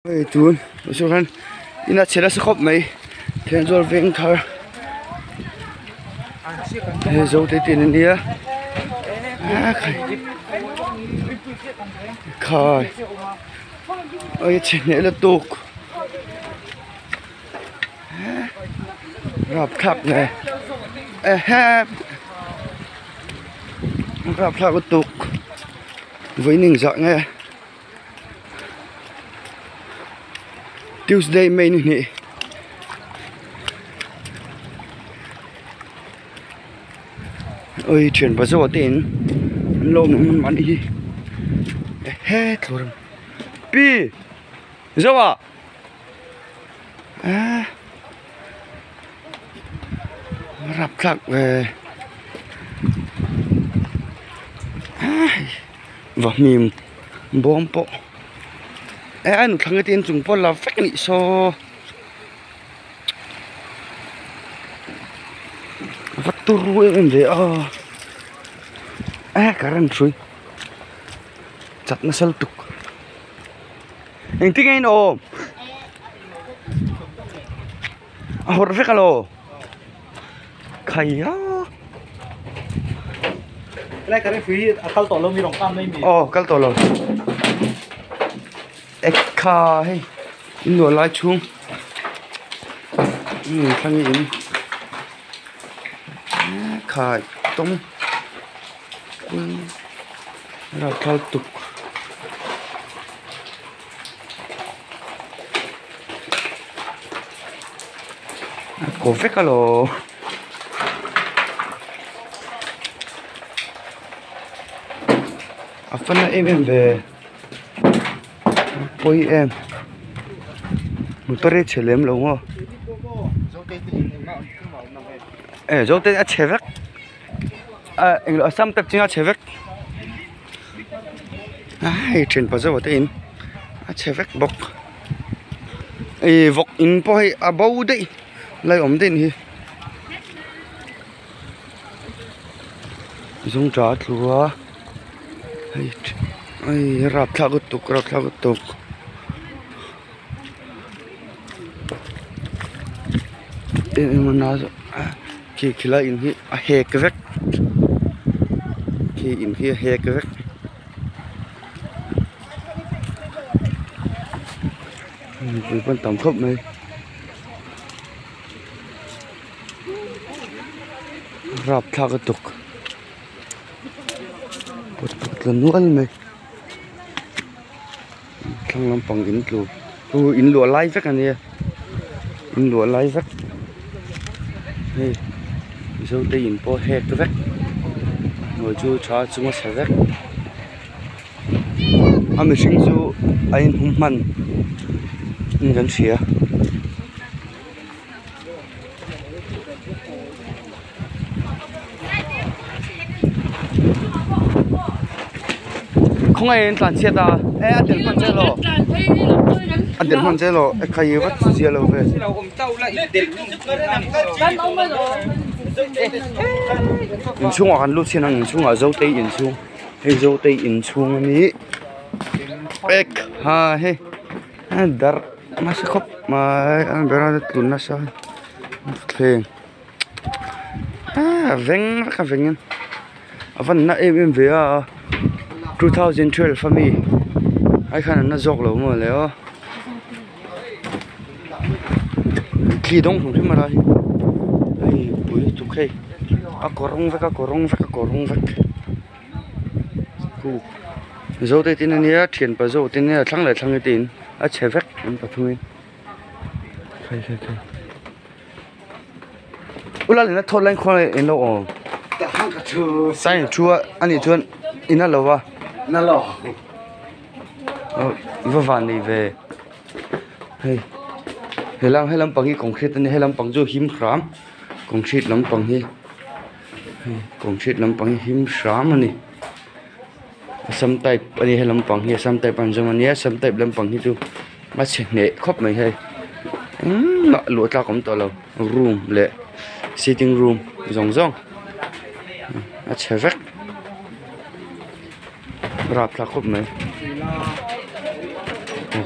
Hei tun saw khan in a chhe nasa khawp mai Thenzawl veng thar hei zo te tin ania a khai khai a chhe hneh lutuk rapthlak nge ehe rapthlak lutuk vawiin engzah nge. Tuesday May ni hnih oi thian pa zawh te in an lo awm an hi ehe thlawr pi zawh ah ah rapthlak ve ah. Vahmim bawm pawh eh a nuthlang te inchung pawh la vek anih saw va turu em em ve a eh current hrui chat nasa lutuk engtin nge in awm a hawrh vek alaw. Khaia Helai ka referee a kal tawh lo mi rawn kam mai mi. Aw kal tawh lo. Ekha hei in luah lai chhung um thlang in khai tawng ralthal tuk. A ko vek alaw a fan na em em ve pawi em motor hi a chhe lem lo maw eh zo te a chhe vek ah englo a sam tep chinga chhe vek. Hei thian pa zauh te in a chhe vek bawk ih vawk in pawh hei a bo daih lai awm daih hi zawng tha a tlu a hei hei rapthlak lutuk rapthlak lutuk eng emaw na khi khilai in hi a hek vek khi in hi a hek vek mipui pawh an tam khawp mai rapthlak lutuk pawt pawt tla nual mai. Thlang lampang in tlu chu in luah lai vek a nia in luah lai vek hei mizo te in pawh hek vek hnuai chu tha chunga chhe vek a mihring chu a inhum hman in kan hria. Khawngaih in tlan chhiat a e a tel hman che law a tel hman che law e khai vat chu zia lo ve inchhungah kan lut chhin ang inchhungah zotei inchhung hei zotei inchhung a ni ek ha hei darh nasa khawp mai a berah te tlu nasa thleng. Ah veng vek a veng in a van na em em ve a 2012 ami ai khan an na zawk lo maw le aw thli dawng hlum hrim a lai hi hei pui lutuk hei a kawrawng vek a kawrawng vek a kawrawng vek khu zo te tin ania thianpa zo te nia thlang leh thlang te in a chhe vek an pathum in khai khai khai. Ula lehna thawt lai khuan in lo awm sign thu a anih chuan in a lo va i va van nei ve hei helam he lampang hi concrete a nia he lampang chu him hram concrete lampang hi hei concrete lampang hi him hram a ni assam type a ni he lampang hi assam type an zawm a nia assam type lampang hi chu. A chhe hneh khawp mai hei engmah luah tlak a awm tawh lo room leh sitting room zawng zawng a chhe vek rapthlak khawp mai.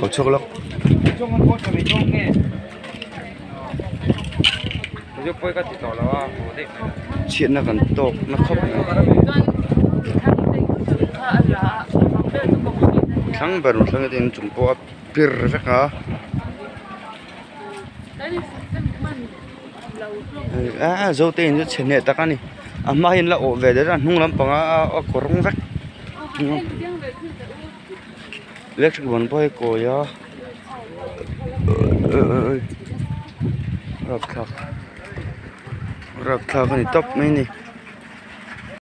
ko chhuak lawk. Chhiatna kan tawk na khawp mai. Thlang ber thlang te inchung pawh a pir vek a. A zo te in chu chhe hneh tak a ni a hma hian la awh ve der a hnung lampang a a kawr rawng vek electric ban pawh hi a kawi a rapthlak rapthlak a ni tawp mai a ni.